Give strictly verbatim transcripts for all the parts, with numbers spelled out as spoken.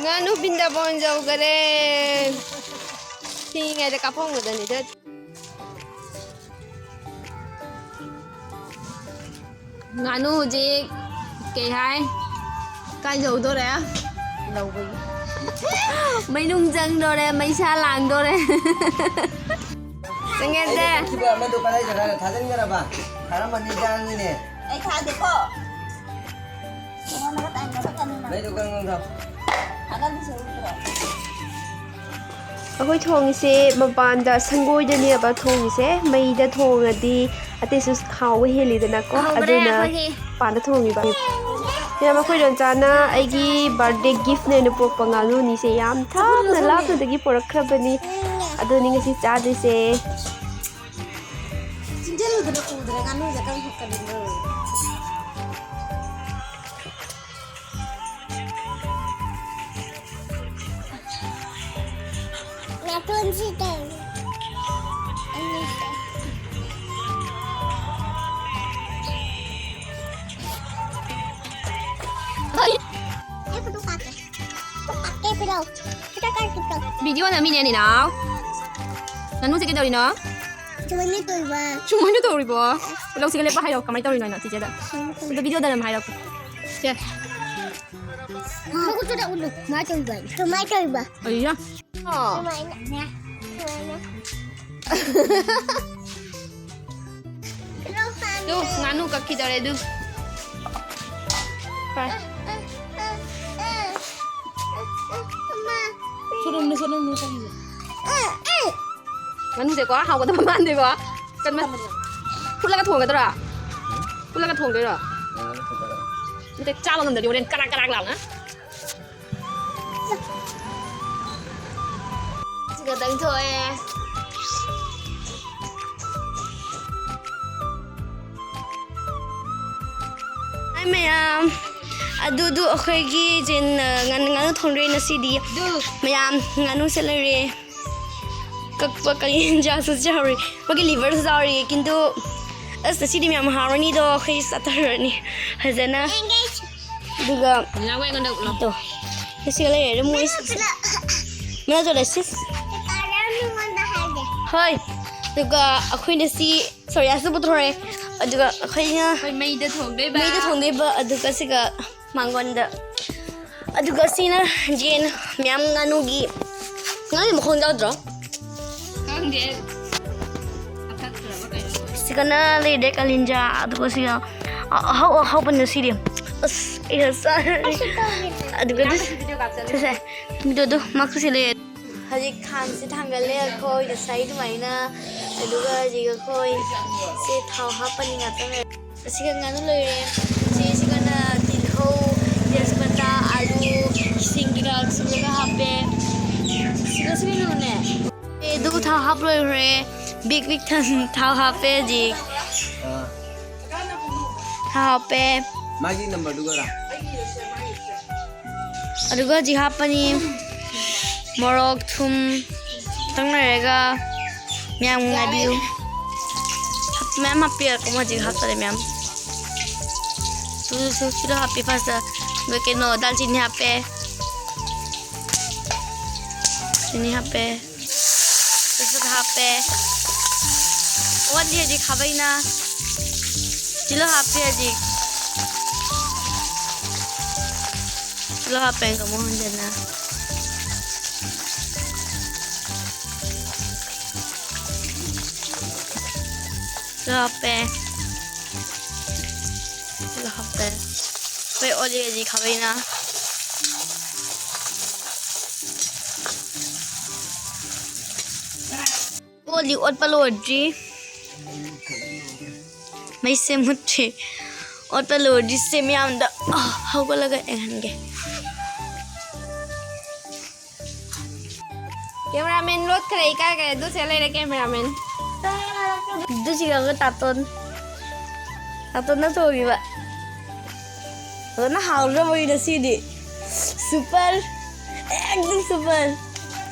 ꯉꯥꯅꯨ ꯕ꯭ꯔꯤꯟꯗꯥꯕꯣꯟ ꯌꯧꯈꯔꯦ꯫ ꯁꯤꯉꯩꯗ ꯀꯥꯞꯄꯝꯒꯗꯕꯅꯤꯗ꯫ ꯉꯥꯅꯨ ꯍꯧꯖꯤꯛ ꯀꯩ ꯍꯥꯏ? ꯀꯥꯏ ꯌꯧꯗꯣꯔꯦ? ꯂꯧꯕꯒꯤ꯫ ꯃꯩꯅꯨꯡ ꯆꯪꯗꯣꯔꯦ, ꯃꯩꯁꯥ ꯂꯥꯡꯗꯣꯔꯦ꯫ ꯆꯪꯉꯦꯁꯦ꯫ ꯑꯩꯅ ꯀꯛꯈꯤꯕ ꯑꯃꯗꯣ ꯀꯗꯥꯏ ꯖꯒꯥꯗ ꯊꯥꯖꯤꯟꯈ꯭ꯔꯕ? ꯊꯥꯔꯝꯃꯅꯤ ꯖꯥꯡꯅꯤꯅꯦ꯫ ꯑꯩ ꯊꯥꯗꯦꯀꯣ꯫ ꯅꯉꯣꯟꯗꯒ ꯇꯥꯏꯅꯔꯛꯀꯅꯨ ꯅꯪ꯫ ꯃꯩꯗꯣ ꯀꯟ ꯀꯟ ꯊꯥꯎ꯫ ꯊꯥꯒꯠꯂꯤꯁꯦ ꯎꯗ꯭ꯔꯣ? ꯑꯩꯈꯣꯏ ꯊꯣꯡꯉꯤꯁꯦ ꯃꯄꯥꯟꯗ ꯁꯪꯒꯣꯏꯗꯅꯦꯕ ꯊꯣꯡꯉꯤꯁꯦ꯫ ꯃꯩꯗ ꯊꯣꯡꯉꯗꯤ ꯑꯇꯩꯁꯨ ꯍꯥꯎꯕ ꯍꯦꯜꯂꯤꯗꯅꯀꯣ꯫ ꯍꯧꯈ꯭ꯔꯦ ꯑꯗꯨꯅ ꯑꯩꯈꯣꯏꯒꯤ꯫ ꯃꯄꯥꯟꯗ ꯊꯣꯡꯉꯤꯕ꯫ ꯃꯌꯥꯝ, ꯑꯩꯈꯣꯏ ꯔꯣꯟꯆꯥꯅ ꯑꯩꯒꯤ ꯕꯥꯔꯗꯦ ꯒꯤꯐꯅꯦꯅ ꯄꯨꯔꯛꯄ ꯉꯥꯅꯨꯅꯤꯁꯦ ꯌꯥꯝ ꯊꯥꯞꯅ ꯂꯥꯞꯅꯗꯒꯤ ꯄꯨꯔꯛꯈ꯭ꯔꯕꯅꯤ꯫ ꯑꯗꯨꯅꯤ ꯉꯁꯤ ꯆꯥꯗꯣꯏꯁꯦ꯫ ꯆꯤꯡꯁꯤꯜꯂꯨꯗꯅ ꯎꯗ꯭ꯔꯦ ꯉꯥꯅꯨꯁꯦ ꯀꯔꯝ ꯈꯣꯠꯀꯅꯤꯅꯣ꯫ ꯅꯥꯇꯣꯟꯁꯤꯗ꯫ ꯑꯩ ꯐꯣꯇꯣ ꯀꯥꯞꯀꯦ꯫ ꯀꯥꯞꯀꯦ ꯄꯤꯔꯛꯑꯣ꯫ ꯐꯣꯇꯣ ꯀꯥꯞꯀꯦ ꯄꯤꯔꯛꯑꯣ꯫ ꯚꯤꯗꯤꯑꯣ ꯅꯝꯃꯤꯅꯦ ꯅꯤꯅꯥꯎ꯫ ꯉꯥꯅꯨꯁꯦ ꯀꯩꯗꯧꯔꯤꯅꯣ? ꯁꯨꯃꯥꯏꯅ ꯇꯧꯕ꯫ ꯁꯨꯃꯥꯏꯅ ꯇꯧꯔꯤꯕꯣ? ꯂꯧꯁꯤꯒ ꯂꯦꯞꯄ ꯍꯥꯏꯌꯣ, ꯀꯃꯥꯏꯅ ꯇꯧꯔꯤꯅꯣ ꯍꯥꯏꯅ ꯆꯤꯆꯦꯗ꯫ ꯁꯨꯃꯥꯏꯅ ꯇꯧꯕ꯫ ꯑꯗꯣ ꯚꯤꯗꯤꯑꯣꯗ ꯑꯗꯨꯝ ꯍꯥꯏꯔꯛꯑꯣ꯫ ꯁꯦ꯫ ꯃꯈꯨꯠꯇꯨꯗ ꯎꯠꯂꯨ꯫ ꯁꯨꯃꯥꯏꯅ ꯇꯧꯕ꯫ ꯁꯨꯃꯥꯏꯅ ꯇꯧꯕ꯫ ꯑꯩꯌꯥ꯫ ꯑꯣ꯫ ꯁꯨꯃꯥꯏꯅ꯫ ꯁꯨꯃꯥꯏꯅ꯫ ꯇꯨ, ꯉꯥꯅꯨ ꯀꯛꯈꯤꯗꯧꯔꯦ ꯑꯗꯨ꯫ ꯐꯔꯦ꯫ ꯁꯣꯝꯂꯣꯝꯗ, ꯁꯣꯝꯂꯣꯝꯗ ꯆꯪꯁꯦ꯫ ꯉꯥꯅꯨꯁꯦꯀꯣ, ꯍꯥꯎꯒꯗꯕ ꯃꯥꯟꯗꯦꯀꯣ꯫ ꯀꯟꯃꯟ-, ꯐꯨꯠꯂꯒ ꯊꯣꯡꯒꯗ꯭ꯔꯣ? ꯐꯨꯠꯂꯒ ꯊꯣꯡꯗꯣꯏꯔꯣ? ꯅꯠꯇꯦ, ꯆꯥꯕ ꯉꯝꯗ꯭ꯔꯗꯤ ꯍꯣꯔꯦꯟ ꯀꯔꯥꯛ ꯀꯔꯥꯛ ꯂꯥꯎꯅ꯫ ꯁꯤ ꯈꯛꯇꯪ ꯊꯣꯛꯑꯦ꯫ ꯍꯥꯏ ꯃꯌꯥꯝ, ꯑꯗꯨꯗꯨ ꯑꯩꯈꯣꯏꯒꯤ ꯖꯦꯟ, ꯉꯥꯅꯨ, ꯉꯥꯅꯨ ꯊꯣꯡꯗꯣꯏ ꯉꯁꯤꯗꯤ꯫ ꯃꯌꯥꯝ, ꯉꯥꯅꯨꯁꯦ ꯂꯩꯔꯦ꯫ ꯀꯛꯄ ꯀꯌꯦꯟꯖꯥꯁꯨ ꯌꯥꯎꯔꯤ, ꯃꯥꯒꯤ ꯂꯤꯚꯔꯁꯨ ꯌꯥꯎꯔꯤ꯫ ꯀꯤꯟꯇꯨ ꯑꯁ, ꯉꯁꯤꯗꯤ ꯃꯌꯥꯝ ꯍꯥꯎꯔꯅꯤꯗꯣ, ꯑꯩꯈꯣꯏ ꯆꯥꯊꯔꯅꯤ ꯐꯖꯅ꯫ ꯑꯗꯨꯒ ꯅꯥꯎꯕ ꯑꯩꯉꯣꯟꯗ ꯎꯠꯂꯣ꯫ ꯇꯣ꯫ ꯁꯤꯒ ꯂꯩꯔꯦ ꯃꯣꯏ꯫ ꯃꯅꯥ ꯆꯣꯠꯂꯦ ꯁꯤꯁ꯫ ꯍꯣꯏ꯫ ꯑꯗꯨꯒ ꯑꯩꯈꯣꯏꯅ ꯁꯤ ꯁꯣꯔꯤꯌꯥꯁꯨ ꯄꯨꯊꯣꯔꯛꯑꯦ꯫ ꯑꯗꯨꯒ ꯑꯩꯈꯣꯏꯅ ꯑꯩꯈꯣꯏ ꯃꯩꯗ ꯊꯣꯡꯗꯣꯏꯕ꯫ ꯃꯩꯗ ꯊꯣꯡꯗꯣꯏꯕ꯫ ꯑꯗꯨꯒ ꯁꯤꯒ ꯃꯥꯡꯒꯣꯟꯗ꯫ ꯑꯗꯨꯒ ꯁꯤꯅ ꯌꯦꯟ ꯃꯌꯥꯝ ꯉꯥꯅꯨꯒꯤ꯫ ꯉꯥꯅꯨꯒꯤ ꯃꯈꯣꯡ ꯌꯥꯎꯗ꯭ꯔꯣ? ꯈꯪꯗꯦ꯫ ꯀꯛꯊꯠꯈ꯭ꯔꯕ ꯀꯩꯅꯣ꯫ ꯁꯤꯒꯅ ꯂꯩꯔꯦ ꯀꯥꯂꯤꯟꯖꯥ꯫ ꯑꯗꯨꯒ ꯁꯤꯒ ꯑ-, ꯑꯍꯥꯎ ꯑꯍꯥꯎꯕꯅ ꯁꯤꯗꯤ꯫ ꯑꯁ ꯑꯩꯅ ꯆꯥꯔꯅꯤ꯫ ꯑꯗꯨꯒ ꯑꯗꯨ ꯚꯤꯗꯤꯑꯣ ꯀꯥꯞꯆꯔꯤ꯫ ꯁꯦ ꯁꯦ꯫ ꯚꯤꯗꯤꯑꯣꯗꯣ ꯃꯥꯛꯁꯨ ꯁꯤꯜꯂꯦ꯫ ꯍꯧꯖꯤꯛ ꯈꯥꯡꯁꯦ ꯊꯥꯡꯒꯠꯂꯦ ꯑꯩꯈꯣꯏ ꯉꯁꯥꯏ ꯑꯗꯨꯃꯥꯏꯅ꯫ ꯑꯗꯨꯒ ꯍꯧꯖꯤꯛ ꯑꯩꯈꯣꯏ ꯁꯤ ꯊꯥꯎ ꯍꯥꯞꯄꯅꯤ ꯉꯥꯛꯇꯪ ꯂꯩꯔ꯫ ꯑꯁꯤꯒ ꯉꯥꯅꯨ ꯂꯣꯏꯔꯦ꯫ ꯁꯤꯁꯤꯒꯅ ꯇꯤꯜꯍꯧ, ꯇꯦꯖꯄꯇꯥ, ꯑꯂꯨ, ꯁꯤꯡ ꯀꯩꯀꯥ ꯁꯨꯔꯒ ꯍꯥꯞꯄꯦ꯫ ꯁꯤꯒ ꯁꯤꯒꯅꯅꯦ꯫ ꯑꯦ, ꯑꯗꯨ ꯊꯥꯎ ꯍꯥꯞ ꯂꯣꯏꯈ꯭ꯔꯦ꯫ ꯕꯤꯛ ꯕꯤꯛ ꯊꯟ-, ꯊꯥꯎ ꯍꯥꯞꯄꯦ ꯍꯧꯖꯤꯛ꯫ ꯑꯥ, ꯊꯥꯎ ꯍꯥꯞꯄꯦ꯫ ꯃꯥꯒꯤ ꯅꯝꯕꯔꯗꯨꯒꯔꯥ? ꯑꯗꯨꯒ ꯍꯧꯖꯤꯛ ꯍꯥꯞꯄꯅꯤ ꯃꯣꯔꯣꯛ, ꯊꯨꯝ꯫ ꯉꯥꯛꯇꯪ ꯂꯩꯔꯒ ꯃꯌꯥꯝ ꯉꯥꯏꯕꯤꯌꯨ꯫ ꯃꯌꯥꯝ ꯍꯥꯞꯄꯤꯔꯛꯀꯣ ꯍꯧꯖꯤꯛ ꯍꯥꯞꯇꯣꯔꯦ ꯃꯌꯥꯝ꯫ ꯇꯨꯁꯨ ꯁꯤꯗ ꯍꯥꯞꯄꯤ ꯐꯥꯔꯁꯇ꯫ ꯑꯗꯨꯒ ꯀꯩꯅꯣ ꯗꯥꯜꯆꯤꯅꯤ ꯍꯥꯞꯄꯦ꯫ ꯆꯤꯅꯤ ꯍꯥꯞꯄꯦ꯫ ꯇꯦꯖꯄꯇꯥ ꯍꯥꯞꯄꯦ꯫ ꯑꯣꯠꯂꯤ ꯍꯧꯖꯤꯛ ꯈꯥꯕꯩꯅ꯫ ꯇꯤꯜꯍꯧ ꯍꯥꯞꯄꯦ ꯍꯧꯖꯤꯛ꯫ ꯇꯤꯜꯍꯧ ꯍꯥꯞꯄꯦ ꯑꯃꯨꯛ ꯍꯟꯖꯤꯟꯅ꯫ ꯇꯤꯜꯍꯧ ꯍꯥꯞꯄꯦ꯫ ꯇꯤꯜꯍꯧ ꯍꯥꯞꯄꯦ꯫ ꯑꯩꯈꯣꯏ ꯑꯣꯠꯂꯤ ꯍꯧꯖꯤꯛ ꯈꯥꯕꯩꯅ꯫ ꯑꯣꯠꯂꯤ ꯑꯣꯠꯄ ꯂꯣꯏꯗ꯭ꯔꯤ꯫ ꯃꯩꯁꯦ ꯃꯨꯠꯇ꯭ꯔꯤ꯫ ꯑꯣꯠꯄ ꯂꯣꯏꯗ꯭ꯔꯤ ꯁꯦ ꯃꯌꯥꯝꯗ꯫ ꯑ, ꯍꯧꯒꯠꯂꯒ ꯌꯦꯡꯍꯟꯒꯦ꯫ ꯀꯦꯃꯦꯔꯥꯃꯦꯟ ꯂꯣꯠꯈ꯭ꯔꯦ, ꯏꯀꯥꯏꯈ꯭ꯔꯦ꯫ ꯑꯗꯨ ꯁꯦ ꯂꯩꯔꯦ ꯀꯦꯃꯦꯔꯥꯃꯦꯟ꯫ ꯑꯗꯨ ꯁꯤꯒ ꯇꯥꯇꯣꯟ꯫ ꯇꯥꯇꯣꯟꯅ ꯊꯣꯡꯉꯤꯕ꯫ ꯐꯖꯅ ꯍꯥꯎꯔꯕꯒꯤ ꯉꯁꯤꯗꯤ꯫ ꯁꯨꯄꯔ꯫ ꯑꯦꯛꯗꯝ ꯁꯨꯄꯔ꯫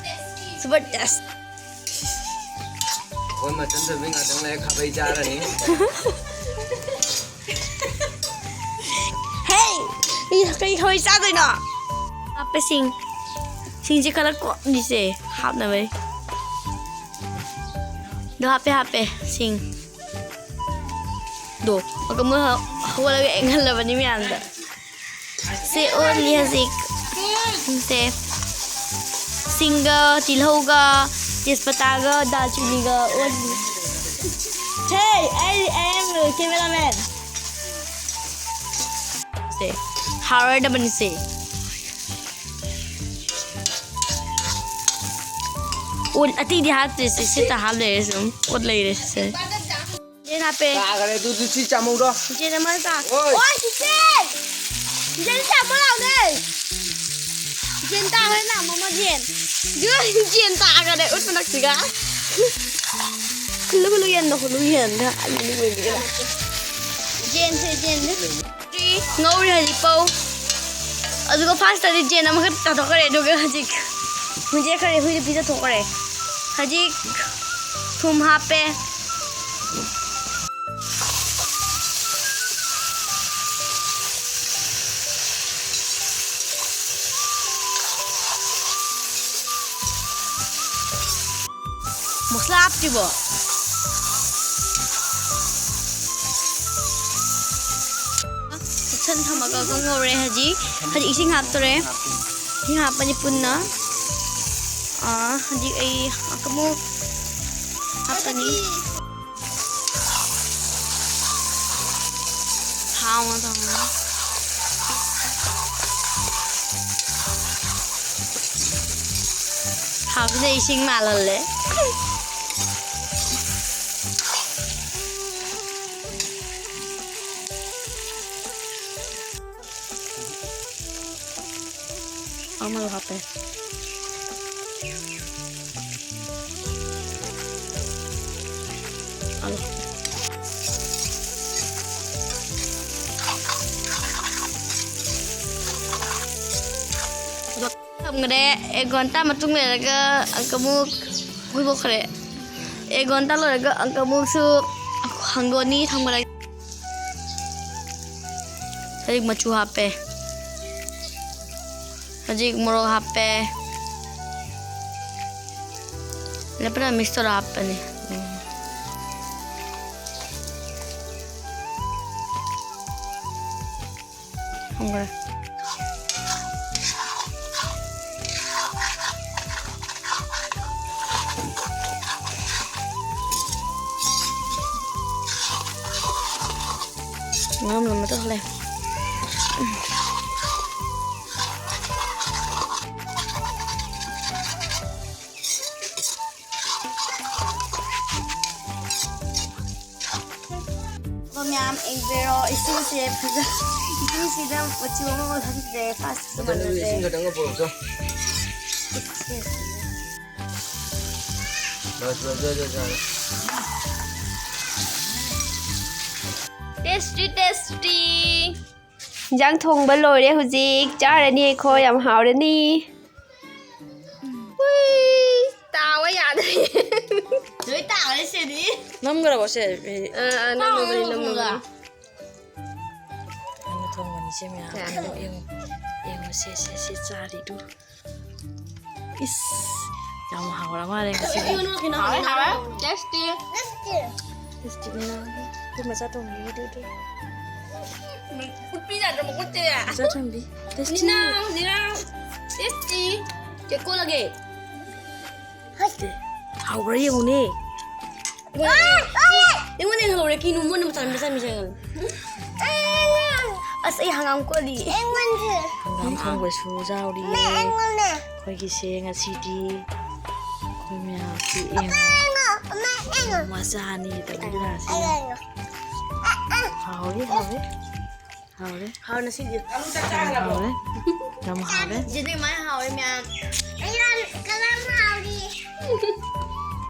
Super test. ꯑꯩꯈꯣꯏ ꯃꯆꯟ ꯊꯣꯏꯕꯤ ꯉꯥꯛꯇꯪ ꯂꯩꯔ ꯈꯥꯕꯩ ꯆꯥꯔꯅꯤ꯫ ꯍꯦ! ꯀꯩ ꯈꯥꯕꯩ ꯆꯥꯗꯣꯏꯅꯣ? ꯍꯥꯞꯄꯦ ꯁꯤꯡ꯫ ꯁꯤꯡꯁꯦ ꯈꯔ ꯀꯣꯠꯂꯤꯁꯦ ꯍꯥꯞꯅꯕꯩ꯫ ꯑꯗꯣ ꯍꯥꯞꯄꯦ, ꯍꯥꯞꯄꯦ ꯁꯤꯡ꯫ ꯑꯗꯣ ꯑꯃꯨꯛꯀ ꯃꯣꯏ ꯍꯧꯒꯠꯂꯒ ꯌꯦꯡꯍꯜꯂꯕꯅꯤ ꯃꯌꯥꯝꯗ꯫ ꯁꯦ ꯑꯣꯜꯂꯤ ꯍꯧꯖꯤꯛ꯫ ꯁꯦ ꯁꯤꯡꯒ, ꯇꯤꯜꯍꯧꯒ, ꯇꯦꯖꯄꯇꯥꯒ, ꯗꯥꯜꯆꯤꯅꯤꯒ ꯑꯣꯜꯂꯤ꯫ ꯍꯦ, ꯑꯩ, I am cameraman꯫ ꯁꯦ ꯍꯥꯎꯔꯗꯕꯅꯤ ꯁꯦ꯫ ꯑꯣ, ꯑꯇꯩꯗꯤ ꯍꯥꯞꯇ꯭ꯔꯦ ꯁꯦ, ꯁꯤꯇ ꯍꯥꯞ ꯂꯩꯔꯦ ꯁꯨꯝ꯫ ꯑꯣꯠ ꯂꯩꯔꯦ ꯁꯦ꯫ ꯌꯦꯟ ꯍꯥꯞꯄꯦ꯫ ꯇꯥꯈꯔꯦ ꯑꯗꯨꯗꯤ ꯁꯤ ꯆꯥꯃꯧꯔꯣ꯫ ꯌꯦꯟ ꯑꯃ ꯆꯥ-, ꯑꯣꯏ꯫ ꯑꯣꯏ, ꯆꯤꯆꯦ! ꯌꯦꯟ ꯆꯥꯕ ꯂꯥꯎꯅꯦ! ꯌꯦꯟ ꯇꯥꯈ꯭ꯔꯦ ꯅꯥ, ꯃꯃꯥ ꯌꯦꯟ꯫ ꯌꯦꯟ ꯇꯥꯈꯔꯦ ꯎꯠ ꯃꯅꯥꯛꯁꯤꯒ꯫ ꯍꯨꯜꯂꯨ, ꯍꯨꯜꯂꯨ ꯌꯦꯟꯗꯣ, ꯍꯨꯜꯂꯨ ꯌꯦꯟꯗꯣ꯫ ꯑꯩ ꯃꯤꯠ ꯑꯣꯏꯕꯤꯔꯦ꯫ ꯌꯦꯟꯁꯦ, ꯌꯦꯟꯁꯦ꯫ ꯉꯧꯔꯤ ꯍꯧꯖꯤꯛ ꯄꯧ꯫ ꯑꯗꯨꯒ ꯐꯥꯔꯁꯇꯗꯤ ꯌꯦꯟ ꯑꯃꯈꯛ ꯇꯥꯊꯣꯛꯈ꯭ꯔꯦ, ꯑꯗꯨꯒ ꯍꯧꯖꯤꯛ ꯍꯨꯏꯁꯦ ꯈꯔ ꯍꯨꯏꯗ ꯄꯤꯖꯊꯣꯛꯈ꯭ꯔꯦ꯫ ꯍꯧꯖꯤꯛ ꯊꯨꯝ ꯍꯥꯞꯄꯦ꯫ ꯃꯁꯂꯥ ꯍꯥꯞꯇ꯭ꯔꯤꯕꯣ? ꯀꯨꯞꯁꯟ ꯊꯝꯃꯒ ꯉꯧꯔꯦ ꯍꯧꯖꯤꯛ꯫ ꯍꯧꯖꯤꯛ ꯏꯁꯤꯡ ꯍꯥꯞꯇꯣꯔꯦ꯫ ꯏꯁꯤꯡ ꯍꯥꯞꯄꯅꯤ ꯄꯨꯟꯅ꯫ ꯑꯥ, ꯍꯧꯖꯤꯛ ꯑꯩ ꯑꯃꯨꯛ ꯍꯥꯞꯄꯅꯤ꯫ ꯊꯥꯎ ꯑꯃ ꯇꯧꯔꯒ꯫ ꯊꯥꯎꯁꯤꯗ ꯏꯁꯤꯡ ꯃꯥꯜꯍꯜꯂꯦ꯫ ꯑꯃ ꯍꯥꯞꯄꯦ꯫ ꯑꯂꯨ꯫ ꯊꯝꯈ꯭ꯔꯦ꯫ ꯑꯦꯛ ꯘꯟꯇꯥ ꯃꯇꯨꯡ ꯂꯩꯔꯒ ꯑꯪꯀ ꯑꯃꯨꯛ ꯍꯨꯏꯕꯣꯛꯈ꯭ꯔꯦ꯫ ꯑꯦꯛ ꯘꯟꯇꯥ ꯂꯣꯏꯔꯒ ꯑꯪꯀ ꯑꯃꯨꯛꯁꯨ ꯍꯥꯡꯗꯣꯛꯑꯅꯤ, ꯊꯝꯈ꯭ꯔꯦ꯫ ꯍꯧꯖꯤꯛ ꯃꯆꯨ ꯍꯥꯞꯄꯦ꯫ ꯍꯧꯖꯤꯛ ꯃꯣꯔꯣꯛ ꯍꯥꯞꯄꯦ꯫ ꯂꯦꯞꯄꯅ mix ꯇꯧꯔ ꯍꯥꯞꯄꯅꯤ꯫ ꯎꯝ꯫ ꯊꯝꯈ꯭ꯔꯦ꯫ ꯉꯥ ꯃꯨꯟꯕ ꯇꯧꯍꯜꯂꯦ꯫ ꯑꯗꯣ ꯃꯌꯥꯝ ꯌꯦꯡꯕꯤꯔꯣ, ꯏꯁꯤꯡꯁꯦ ꯐꯖ-, ꯏꯁꯤꯡꯁꯤꯗ ꯃꯆꯨ ꯑꯃ ꯑꯣꯜꯍꯟꯈ꯭ꯔꯦ, ꯐꯥꯔꯁ ꯃꯥꯟꯅꯗ꯭ꯔꯦ꯫ ꯏꯁꯤꯡ ꯈꯛꯇꯪꯒ ꯄꯨꯔꯛꯎꯆꯣ꯫ ꯕꯁ, ꯕꯁ, ꯕꯁ, ꯕꯁ, ꯕꯁ꯫ Tasty, tasty! ꯏꯟꯖꯥꯡ ꯊꯣꯡꯕ ꯂꯣꯏꯔꯦ, ꯍꯧꯖꯤꯛ ꯆꯥꯔꯅꯤ ꯑꯩꯈꯣꯏ, ꯌꯥꯝ ꯍꯥꯎꯔꯅꯤ꯫ ꯎꯏ, ꯇꯥꯕ ꯌꯥꯗ꯭ꯔꯦ꯫ ꯂꯣꯏ ꯇꯥꯈ꯭ꯔꯦ ꯁꯤꯗꯤ꯫ ꯅꯝꯈ꯭ꯔꯕꯣ ꯁꯦ? ꯑꯥ, ꯑꯥ, ꯅꯝꯃꯕꯅꯤ, ꯅꯝꯃꯕꯅꯤ꯫ ꯅꯪꯅ ꯊꯣꯡꯕꯅꯤ ꯁꯦ ꯃꯌꯥꯝ꯫ ꯌꯥꯔꯦ꯫ ꯌꯦꯡꯉꯣ, ꯌꯦꯡꯉꯣ, ꯌꯦꯡꯉꯣ, ꯁꯦ, ꯁꯦ, ꯁꯦ ꯆꯥꯔꯤꯗꯨ꯫ ꯏꯁ, ꯌꯥꯝ ꯍꯥꯎꯔ ꯃꯥꯜꯂꯦ ꯉꯁꯤꯗꯤ꯫ ꯍꯥꯎꯋꯦ, ꯍꯥꯎꯋꯦ꯫ Tasty꯫ Tasty ꯅꯤꯅ꯫ ꯑꯗꯨ ꯃꯆꯥ ꯇꯣꯝꯕꯤꯒꯤꯗꯨ, ꯑꯗꯨ꯫ ꯎꯠꯄꯤ ꯌꯥꯗ꯭ꯔꯣ ꯃꯈꯨꯠꯁꯦ? ꯃꯆꯥ ꯇꯣꯝꯕꯤ꯫ Tasty꯫ ꯅꯤꯅꯥꯎ, ꯅꯤꯅꯥꯎ꯫ Tasty꯫ ꯆꯦ ꯀꯣꯠꯂꯒꯦ꯫ ꯍꯥꯎꯕ꯭ꯔꯥ ꯌꯦꯡꯉꯨꯅꯦ꯫ ꯑꯩꯉꯣꯟꯗ ꯌꯦꯡꯍꯜꯂꯨꯔꯦ, ꯀꯤꯅꯨ ꯃꯣꯏꯅ ꯃꯆꯥ ꯃꯆꯥ ꯃꯆꯥ ꯌꯦꯡꯍꯜꯂꯨ꯫ ꯑꯁ, ꯑꯩ ꯍꯪꯒꯥꯝ ꯀꯣꯠꯂꯤ꯫ ꯍꯪꯒꯥꯝ ꯊꯣꯡꯕꯁꯨ ꯌꯥꯎꯔꯤ꯫ ꯑꯩꯈꯣꯏꯒꯤꯁꯦ ꯉꯁꯤꯗꯤ ꯑꯩꯈꯣꯏ ꯃꯌꯥꯝꯁꯤ ꯌꯦꯡꯉꯣ꯫ ꯃꯆꯥꯅꯤ ꯇꯧꯕꯤꯔꯥꯁꯤ꯫ ꯍꯥꯎꯔꯤ, ꯍꯥꯎꯔꯤ꯫ ꯍꯥꯎꯔꯦ꯫ ꯍꯥꯎꯔꯦ ꯉꯁꯤꯗꯤ꯫ ꯌꯥꯝ ꯍꯥꯎꯔꯦ꯫ ꯌꯥꯝ ꯍꯥꯎꯔꯦ꯫ ꯖꯤꯂꯤ ꯃꯥꯏ ꯍꯥꯎꯔꯦ ꯃꯌꯥꯝ꯫ ꯑꯩ ꯀꯔꯝ ꯍꯥꯎꯔꯤ?